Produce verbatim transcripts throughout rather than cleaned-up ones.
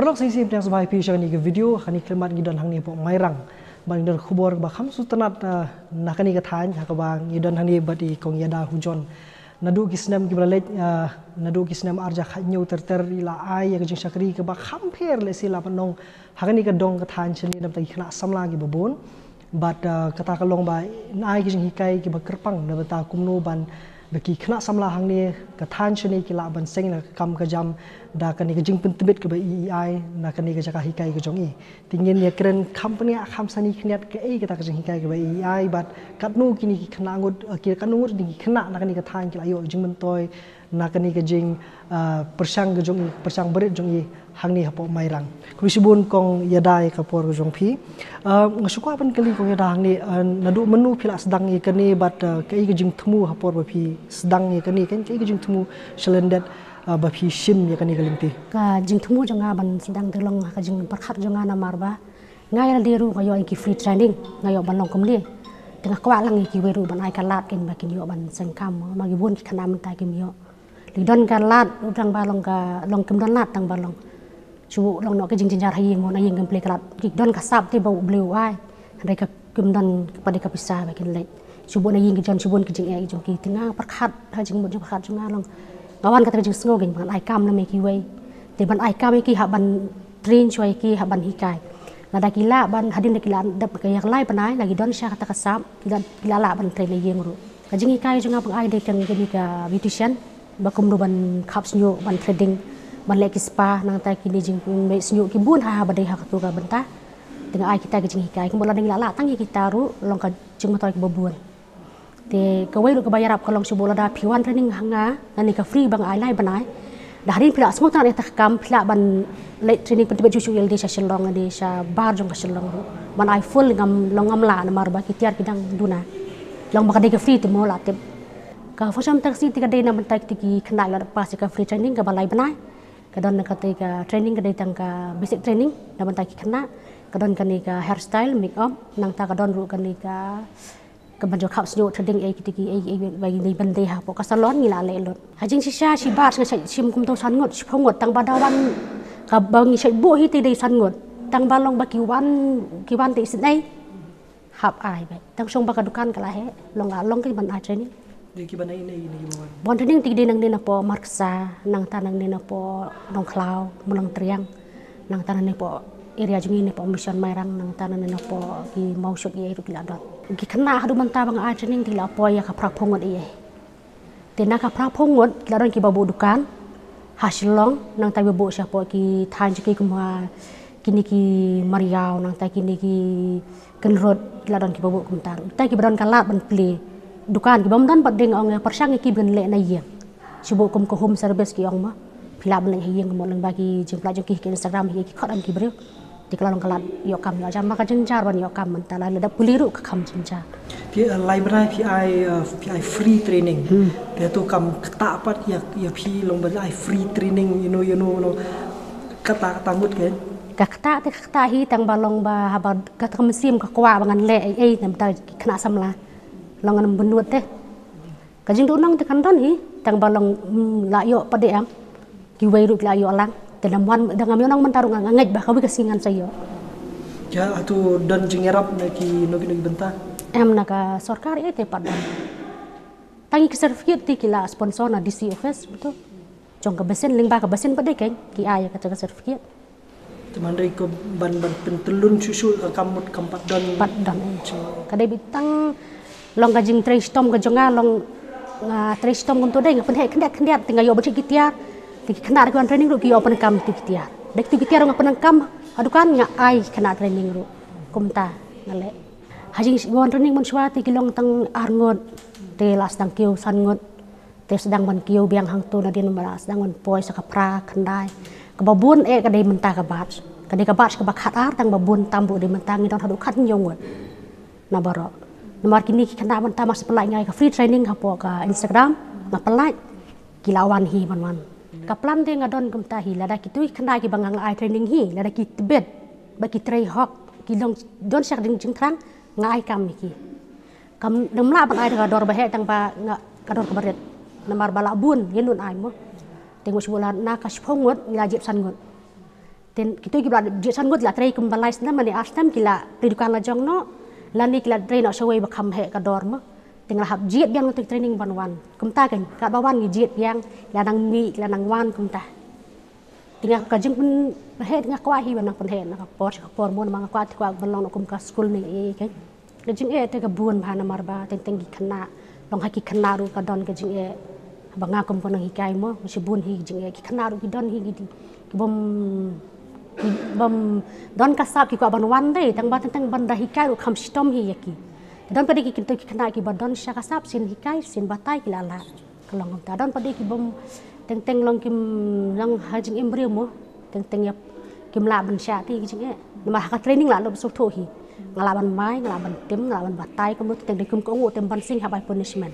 Rok sisi pdiang sbai pi sha kani ka video, ha kani ka khyllipmat ngi don hangne hapoh Mairang. Bad ngi don khubor ba kham sngewtynnat, ah, na kani ka thaiñ, ha kaba ngi don hangne bad i Kong Ïada Hujon. Naduh ki snem kiba la leit, ah, naduh ki snem arhajar khathynñiew ter ter i la ai ïa ka jingshakri kaba kham pher lehse la pynlong ha kani ka dong ka thaiñ shane na ka bynta ki khynnah samla kiba bun. Bad, uh, kata ka long ba yn ai ki jinghikai kiba kyrpang na ka bynta kumno ban ba ki khynnah samla hangne ka thaiñ shane ki lah ban seng ïa ka kam ka jam da kane ka jingpyntbit kaba i i ai na kane ka jaka hikai ka jong i. Te ngin ïakren kham bniah kham sani khyndiat kaei kata ka jinghikai kaba i i ai bad katno kine ki khynnah ngut, uh, ki katno ngut kine ki khynnah na kane ka thaiñ ki la ïoh jingmyntoi na kane ka jing, ah, pyrshang ka jong i, pyrshang barit jong i hangne hapoh Mairang. Khublei shibun Kong Ïada ïa ka por ka jong phi. Ah, nga shu kwah ban kylli Kong Ïada hangne, ah, naduh mynno phi la sdang ïa kane bad, ah, kaei ka jingthmu ha por ba phi sdang ïa kane, kaei ka jingthmu shalyndet, ah, ba phi shim ïa kane ka lynti? Ka jingthmu jong nga ban sdang te long ka jingpyrkhat jong nga namar ba nga ïa lade ruh nga ïoh ïa ki free training, nga ïoh ban long kumne. Te nga kwah lang ïa kiwei ruh ban ai ka lad kein ba kin ïoh ban seng kam, ma ki bun ki khynnah mynta kim ïoh. Lei don ka lad, u dang ba long ka, long kim don lad tang ba long. Shu long noh ka jingjynjar ha ïing mo, na ïing kim plie ka lad. Ki don ka sap te ba u Blei u ai. Hynrei ka kim don pat de ka pisa ba kin leit. Shu bun na ïing ki jon, shu bun ki jingeh ki jong ki. Te nga pyrkhat ha jingmut jingpyrkhat jong nga long. Nga wan kata ka jingsngew kein ban ai kam na me kiwei. Te ban ai kam ïa ki hap ban train shuwa ïa ki hap ban hikai. Lada ki lah ban hadien da ki lah dep ka ïa ka lai bnai, la ki don sha kata ka sap, ki lah, ki lah lah ban train na ïing ruh. Ka jinghikai jong nga ba nga ai dei tang kane ka beautician, ba kumno ban khap shñiuh, ban threading, ban leh ki spa, nangta kine jingmih shñiuh ki bun ha, ha ba dei ha katu ka bynta. Te nga ai kita ki jinghikai, kumba la dang lah lah tang ïa kita ruh, long ka jingmyntoi kaba bun. Te kawei ruh kaba ïarap ka long shu bun lada phi wan training ha nga, kane ka free ba nga ai lai bnai. Da hadien phi lah sngewtynnat ïa kata ka kam, phi lah ban leit training pyntbit shuh shuh ïa lade sha Shillong, ïa lade shabar jong ka Shillong ruh. Ban ai full ngam long ngam lah namar ba ki tiar ki dang duna. Long ba ka dei ka free te mo la tip. Ka Foshan Taxi te ka dei na bynta kita ki khynnah la pass ïa ka free training kaba lai bnai. Ka don na kata ka training ka dei tang ka basic training na bynta ki khynnah. Ka don kane ka hairstyle, make up, nangta ka don ruh kane ka Ka ban jong khap shñiuh threading ei kiti ki ei ei ba ngi dei ban dei hapoh ka salon ngi la leh lut. Ha jingshisha shi batch nga shait shim kumto san ngut, shiphew ngut tang ba da wan kaba ngi shait buh hi te dei san ngut. Tang ba long ba ki wan ki wan te isynei. Hap ai beit. Tang shong ba ka dukan ka la heh long ka long ki ban ai training. Dei ki ban ai nei nei ki ban wan. Ban training te ki dei nangne napoh Marksa, nangta nangne napoh Nongkhlaw, Mulang Triang. Nangta nangne napoh area jong ngi napoh Mission Mairang, nangta nangne napoh ki Mawshut ei ruh ki la don. Ki khynnah haduh mynta ba nga ai training ki la poi ïa ka phra phew ngut ei ei. Te na ka phra phew ngut ki la don kiba buh dukan ha Shillong, nangta kiba buh shapoh ki thaiñ jong ki kum ha kine ki Mariaw, nangta kine ki Kynrut, ki la don kiba buh kumta. Te kiba don ka lad ban plie dukan, kibym don pat dei nga ong ïa pyrshang ïa ki ban leh na ïing. Shu buh kum ka home service ki ong ma. Phi lah ban leh ha ïing mo lyngba ki jingpynlait jong ki ha Instagram hi ki khot em ki briew. Te ka la long ka lad ïoh kam ïoh jam ma ka jynjar ban ïoh kam mynta la lada pule ruh ka kham jynjar. Phi, eh, lai bnai phi ai, eh, phi ai free training. Hmm. Phi tu kam kata pat ïa ïa phi long ban ai free training ïa no ïa no no. Kata kata ngut ke. Ka kata te ka kata hi tang ba long ba haba kata ka mynsiem ka kwah ba ngan leh ei ei namta ki khynnah samla. Long ngan bynnud te. Ka jingduhnong te kan don hi, tang ba long, mm, la ïoh pat de em. Kiwei ruh ki la ïoh lang. Te namar da ngam ïoh nang mynta ruh nga ngeit ba kawei ka sngi ngan sa ïoh. Ïa, hato don jingïarap na kino kino ki bynta? Em na ka sorkar ïa te pat don. Tang ïa ki certificate te ki la sponsor na D C office, betul. Jong ka basin, lyngba ka basin pat de kein ki ai ïa kata ka certificate. Te man dei ko ban ban pyntyllun shuh shuh ka kam mut kam pat don. Pat don, eh. Ka dei beit tang long ka jingtrei shitom ka jong nga long, nga trei shitom kumto dei nga pynheh khyndiat khyndiat te nga ïoh ban shim ki tiar. Te ki khynnah ruh ki wan training ruh ki ïoh pyndonkam tu ki tiar. Dei tu ki tiar ruh nga pyndonkam ha dukan nga ai khynnah training ruh. Kumta nga leh. Ha jingwan training mynshuwa te ki long tang ar ngut. Te la sdang kiew san ngut. Te sdang ban kiew biang hangto nadien ba la sdang ban poi sa ka phra khyndai. Kaba bun eh ka dei mynta ka batch. Ka dei ka batch kaba khatar tang ba bun tam ba u dei mynta ngi don haduh khathynñiew ngut. Na baroh. Namar kine ki khynnah mynta mar shu pynlait nga ïa ka free training hapoh ka Instagram, nga pynlait ki la wan hi ban wan. Ka plan te nga don kumta hi lada kitu ki khynnah kiba nga ai training hi, lada ki tbit ba ki trei hok, ki long don sha ka jingthrang, nga ai kam ïa ki. Kam dang mlah ban ai da ka dor ba heh tang ba nga ka dor kaba rit. Namar ba la bun ïa nun ai mo. Te ngut shu la na ka shiphew ngut ngi la jip san ngut. Te kito kiba la jied san ngut la trei kumba lai snem, mane ar snem ki la plie dukan la jong noh. Lane ki la trei noh shawei ba kham heh ka dor mo. Te nga la hap jied biang ïa kito ki training ban wan. Kumta kein, katba wan ngi jied biang, la nang mih, la nang wan kumta. Te nga ka jingpynheh te nga kwah hi ban nang pynheh na ka por sha ka por mo, namar nga kwah te kwah ban long noh kum ka skul ne ei ei kein. Ka jingeh te ka bun bha namar ba teng teng ki khynnah, long ha ki khynnah ruh ka don ka jingeh. Ba nga kum ka nonghikai mo, shibun hi ki jingeh, ki khynnah ruh ki don hi ki, ki bym, ki bym don ka sap, ki kwah ban wan dei, tang ba teng teng ban da hikai ruh kham shitom hi ïa ki. Don pat de ki kyntu ki khynnah kiba don sha ka sap, sien hikai, sien batai ki la lah. Ka long kumta, don pat de ki bym, teng teng long kim, long ha jingim briew mo. Teng teng ïa kim lah ban shah te ki jingeh. Namar ha ka training lah lut sngewthuh hi. Nga lah ban mai, nga lah ban tim, nga lah ban batai, kumno teng teng de kum ka ong u tem ban sing ha bai punishment.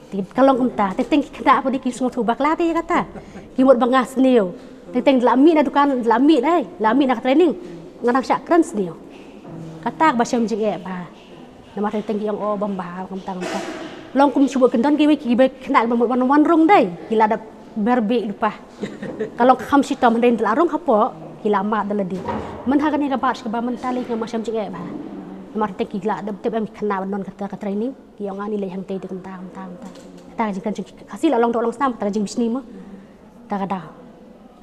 Te ka long kumta, teng teng ki khynnah pat de ki sngewthuh bakla te ïa kata. Ki mut ba nga sniew. Teng teng da la mih na dukan, da la mih dei, da la mih na ka training. Nga nang shah kren sniew. Kata kaba shem jingeh bha. Namar teng teng ki ong o bym bha kumta kumta. Long kum shu bun kin don kiwei kiba khynnah ban mut ban wan rung dei, ki la dep ber bih lypa. Ka long kham shitom, hynrei da la rung hapoh ki la mad da lade. Myn ha kane ka batch kaba mynta lei ngam shem jingeh bha. Namar teng teng ki la dep tip em ki khynnah ban don kata ka training. Ki ong ani lei hangtei te kumta kumta kumta. Kata ka jingkren jong ki Khasi la long doh long snam, kata ka jingbishni mo. Kata ka daw.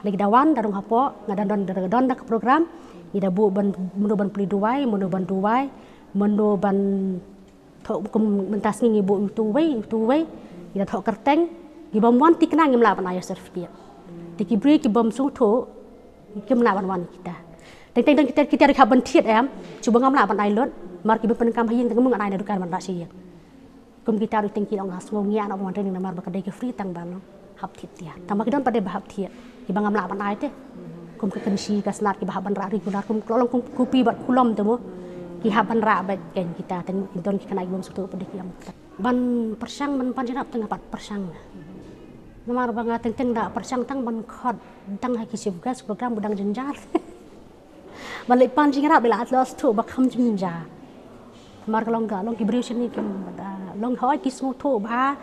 Lei ki da wan, da rung hapoh, nga da don, da don da ka program. Ngi da buh ban, mano ban plie duwai, mano ban duwai, mano ban thoh, kum mynta sngi ngi buh utu uwei, utu uwei. Ngi da thoh kyrteng, ki bym wan thikna ngim lah ban ai ïa certificate. Te ki briew ki bym sngewthuh, kim lah ban wan kita. Teng teng teng kita, kita ruh hap ban thied em, shu ba ngam lah ban ai lut, namar ki bym pyndonkam ha ïing, teng mo ngan ai na dukan ban rah sha ïing. Kum kita ruh teng ki long la sngew ngiah noh ban wan training namar ba ka dei ka free, tang ba long hap thied tiar. Tang ba ki don pat de ba hap thied, kiba ngam lah ban ai te. Kum ka kynshi ka slat kiba hap ban rah regular, kum ka long kum kopi bad kulom te mo. Ki hap ban rah bad kein kita, teng ki don ki khynnah ki bym sngewthuh pat de ki ong. Ban pyrshang ban pan jingïarap te nga pat pyrshang. Namar ba nga teng teng da pyrshang tang ban khot tang ha ki chief guest program ba dang jynjar. Ban leit pan jingïarap de la atlas tu ba kham jynjar. Namar ka long ka long ki briew shane kim da long hoi ki sngewthuh bha.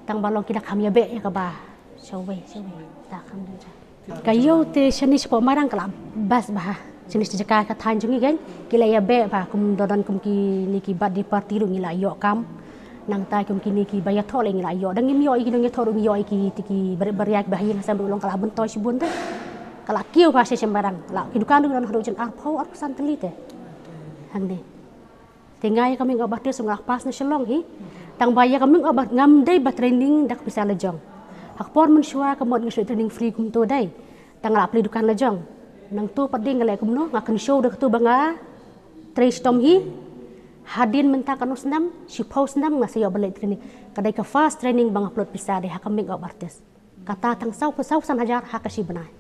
Tang ba long ki da kham ïabeh ïa kaba shawei shawei da kham jynjar. Ka ïew te shane shapoh Mairang ka la best bha. Shane sha jaka ka thaiñ jong ngi kein ki la ïabeh bha, kum da don kum kine ki birthday party ruh ngi la ïoh kam. Nangta kum kine kiba ïathoh lei ngi la ïoh. Dang ngim ïoh ïa ki nongïathoh ruh ngi ïoh ïa ki, te ki barit baria kiba ha ïing ha sem ruh long ka la myntoi shibun te. Ka la kiew bha sha sha Mairang. La ki dukan ruh don haduh jan arphew arphew san tylli te. Hangne. Te nga ïa ka make-up artist nga la pass na Shillong hi. Tang ba ïa ka make-up art ngam dei ba training da ka pisa la jong. Ha ka por mynshuwa ka mut nga shu training free kumto dei. Tang nga la plie dukan la jong. Nangto pat de nga leh kumno, nga kynshew da katu ba nga trei shitom hi. Hadien mynta katno snem, shiphew snem nga sa ïoh ban leit training. Ka dei ka first training ba nga pynlut pisa dei ha ka make-up artist. Kata tang saw, saw san hajar ha ka shi bnai.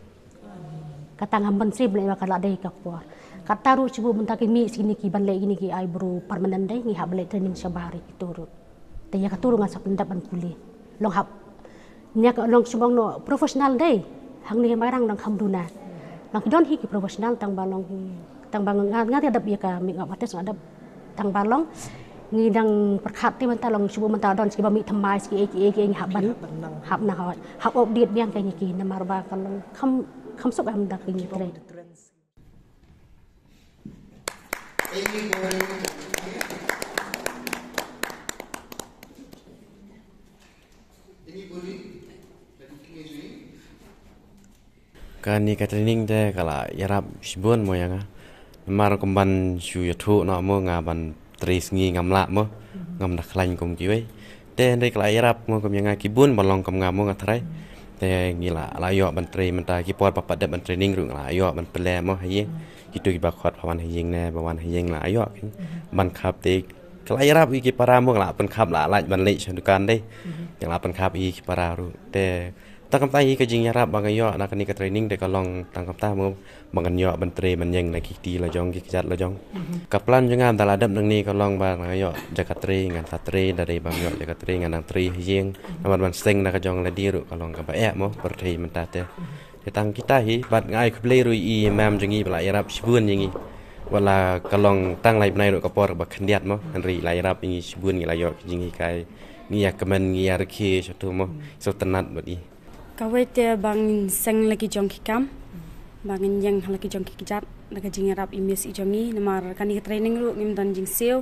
Kata ngam banse bnai ba ka la dei ka por. Kata ruh shu mynta ki mih sha kine ki ban leh kine ki eyebrow permanent dei, ngi hap ban leh training shabar ïa kito ruh. Te ïa kito ruh ngan sa pyndep ban pule. Long hap, ïa ka long shu ong noh professional dei. Hangne Mairang dang kham duna. Long ki don hi ki professional tang ba long hi. Tang ba nga, nga dep ïa ka make-up artist nga dep. Tang ba long ngi dang pyrkhat te mynta long shu mynta don ski ba mih thymmai ski ei ki ei ki ei ngi hap ban, hap nang hoi, hap update biang ka ngi ki namar ba ka long kham, kham suk em da ki ngi trei. Kane ka training te ka la ïarap shibun mo ïa nga. Namar kum ban shu ïathuh noh mo nga ban trei sngi ngam lah mo. Ngam da khlaiñ kum kiwei. Te hynrei ka la ïarap mo kum ïa nga ki bun ba long kum nga mo nga tharai. Te ngi la, la ïoh ban trei mynta ki por ba pat dep ban training ruh nga la ïoh ban pynleh mo ha ïing. Kitu kiba khot ba wan ha ïing ne ba wan ha ïing la ïoh ban khap te Ka la ïarap ïa ki para mo, ka la pynkhap, la lait ban leit sha dukan dei. Ka la pynkhap ïa ki para ruh. Te tang kumta hi ka jingïarap ba nga ïoh na kane ka training te ka long tang kumta mo, ba ngan ïoh ban trei ban ïeng na ki kti la jong, ki kjat la jong. Ka plan jong nga da la dep nangne ka long ba nga ïoh jaka trei ngan sa trei, da dei ba nga ïoh jaka trei ngan nang trei ha ïing. Namar ban seng da ka jong lade ruh ka long kaba eh mo, pyrthei mynta te. Te tang kita hi, bad nga ai khublei ruh ïa i mem jong ngi ba la ïarap shibun ïa ngi. Wat la ka long tang lai bnai ruh ka por ba khyndiat mo, hynrei la ïarap ïa ngi shibun, ngi la ïoh ki jinghikai, ngi ïa kmen, ngi ïa rkhie shatu mo, sngewtynnat bad i. Kawei te ba ngin seng la ki jong ki kam. Ba ngin ïeng ha la ki jong ki kjat da ka jingïarap i miss i jong ngi, namar kane ka training ruh ngim don jingsiew.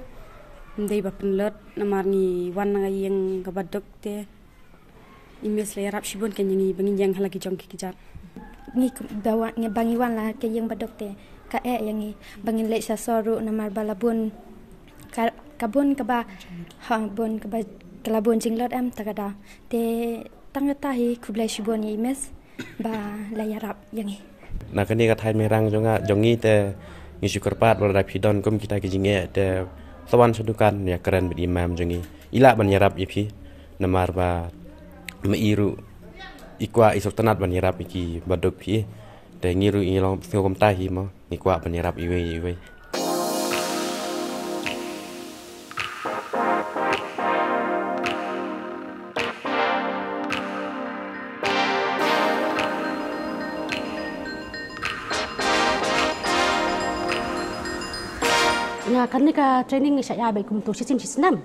Ym dei ba pynlut namar ngi wan na ka ïing kaba duk te i miss la ïarap shibun kein ïa ngi ba ngin ïeng ha la ki jong ki kjat. Ngi kum ba wa-, ngi ba ngi wan la ka ïing ba duk te ka eh ïa ngi ba ngin leit sha sor ruh namar ba la bun ka, ka bun kaba, ha, bun kaba, ka la bun jinglot em ta ka daw. Te tang kata hi khublei shibun ïa i miss ba la ïarap ïa ngi. Na kane ka thaiñ Mairang jong nga, jong ngi te ngi shu kyrpad ba lada phi don kum kita ki jingeh te sa wan sha dukan ïa kren bad i mam jong ngi. I lah ban ïarap ïa phi namar ba ma i ruh i kwah i sngewtynnat ban ïarap ïa ki ba duk phi. Te ngi ruh ngi long sngewbha kumta hi mo, ngi kwah ban ïarap iwei iwei. Nga kane ka training ngi shait ai beit kumto shisien shisnem.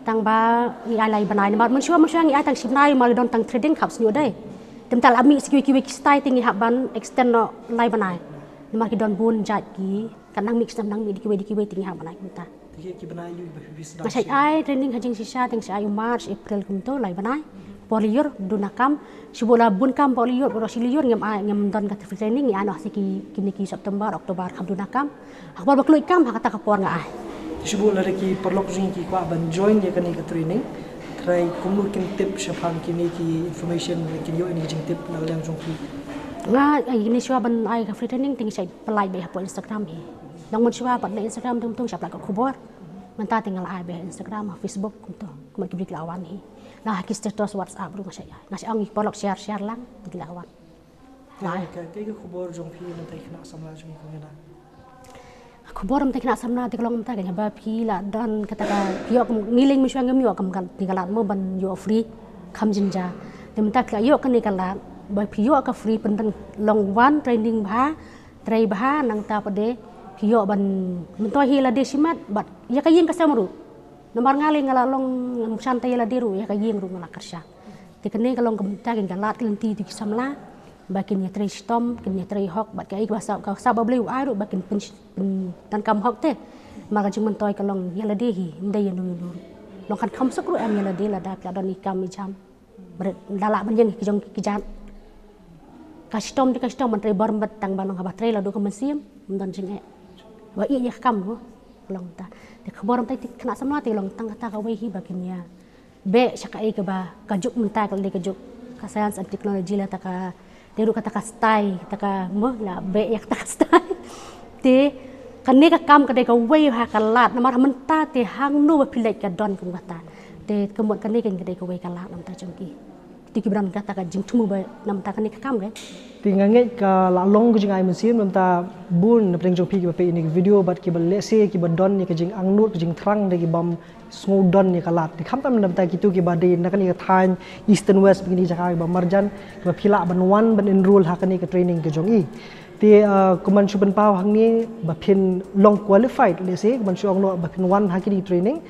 Tang ba ngi ai lai bnai namar mynshuwa mynshuwa ngi ai tang shi bnai namar ngi don tang training khap sniew dei. Te mynta la mih sha kiwei kiwei ki stai te ngi hap ban extend noh lai bnai. Namar ki don bun jait ki, ka nang mih snem nang mih da kiwei da kiwei te ngi hap ban ai kumta. Te ki bnai ïa ba phi sdang. Nga shait ai training ha jingshisha te nga shait ai u March, April kumto lai bnai. Por lyiur duna kam, shu bun la bun kam por lyiur, por shi lyiur ngim ai, ngim don ka free training, ngi ai noh ha ki, kine ki September, October kam duna kam. Ha ka por ba khlem kam ha kata ka por nga ai. Shu bun lada ki paralok jong ngi ki kwah ban join ïa kane ka training, trai kumno kin tip shaphang kine ki information, kin ïoh ïa kine ki jingtip na ka liang jong ki. Nga ai, ngi shuwa ban ai ka free training te ngi shait pynlait beit hapoh Instagram hi. Nang mynshuwa pat na Instagram te kumto ngi shait pynlait ka khubor. Mynta te nga la ai beit ha Instagram, ha Facebook kumto. Kumno ki briew ki la wan hi. Na ha ki status WhatsApp ruh nga shait ai. Nga shait ong ïa ki paralok share share lang te ki la wan. Kaei ka, kaei ka khubor jong phi mynta ki khynnah samla jong ngi kong Ïada? Khubor mynta ki khynnah samla te ka long mynta ka, haba phi la don kata ka, phi ïoh kum, ngi leng mynshuwa ngim ïoh kum ka, te ka lad mo ban ïoh free kham jingjia. Te mynta phi la ïoh kane ka lad ba phi ïoh ka free, pynban long wan training bha, trei bha, nangta pat de phi ïoh ban myntoi hi ïa lade shimet bad ïa ka ïing ka sem ruh. Namar nga lei nga la long ngam shanta ïa lade ruh, ïa ka ïing ruh nga la kyrshan. Te kane ka long ka bynta, ka lad ka lynti ïa ki samla ba kin ïatrei shitom, kin ïatrei hok bad kaei kaba sah, ka sah ba Blei u ai ruh ba kin pyn, pyndonkam hok te. Namar ka jingmyntoi ka long ïa lade hi, ym dei ïano ïano ruh. Long kan kham suk ruh em ïa lade lada phi la don i kam i jam. Bret da lah ban ïeng ki jong ki kjat. Ka shitom te ka shitom ban trei bor mbet, tang ba long haba trei la duh ka mynsiem ym don jingeh. Ba ïeh ïa ka kam ruh. Ka long ta. Te ka khubor mynta ki khynnah samla te long tang kata kawei hi ba kin ïa beh sha kaei kaba ka juk mynta ka dei ka juk ka science and technology, la ta ka dei ruh kata ka stai, kata ka mo, la beh ïa kata ka stai. Te kane ka kam ka dei kawei ha ka lad, namar mynta te hangno ba phi leit ka don kum kata. Te ka mut kane ka dei kawei ka lad na bynta jong ki. Te kiba don kata ka jingthmu ba na bynta kane ka kam ka. Te nga ngeit ka la long ka jingai mynsiem na bynta bun na pdeng jong phi kiba peit ïa kane ka video bad kiba lehse kiba don ïa ka jingangnud, ka jingthrang da ki bym sngew don ïa ka lad. Te khamtam na bynta kito kiba dei na kane ka thaiñ East and West, kine ki jaka kiba marjan, kiba phi lah ban wan ban enroll ha kane ka training ka jong i. Te, ah, kumban shu pynpaw hangne ba phin long qualified, lehse kumban shu ong noh ba phin wan ha kine ki training.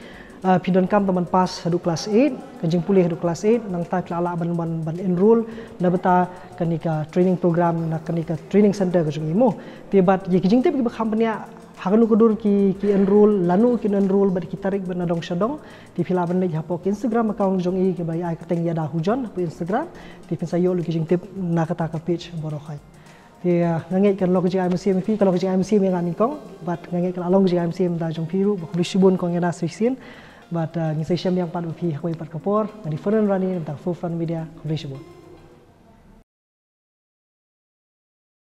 Ah, phi donkam tang ban pass haduh class eight, ka jingpule haduh class eight, nangta phi lah ban, ban, ban enroll na bynta kane ka training program, na kane ka training center ka jong i mo. Te bad ïa ki jingtip kiba kham bniah, ha kano ka dur ki, ki enroll, lano kin enroll bad ki tarik bad na dong sha dong. Te phi lah ban leit hapoh ka Instagram account jong i kaba i ai kyrteng Ïada Hujon hapoh Instagram. Te phin sa ïoh lut ki jingtip na kata ka page baroh hi. Te, ah, nga ngeit ka long ka jingai mynsiem ïa phi, ka long ka jingai mynsiem ïa nga nyngkong. Bad nga ngeit ka la long ka jingai mynsiem da jong phi ruh, ba khublei shibun kong Ïada Shisien. Bad, ah, ngin sa ïashem biang pat bad phi ha kawei pat ka por. Nga dei Fernand Rani na bynta ka Forefront Media, khublei shibun.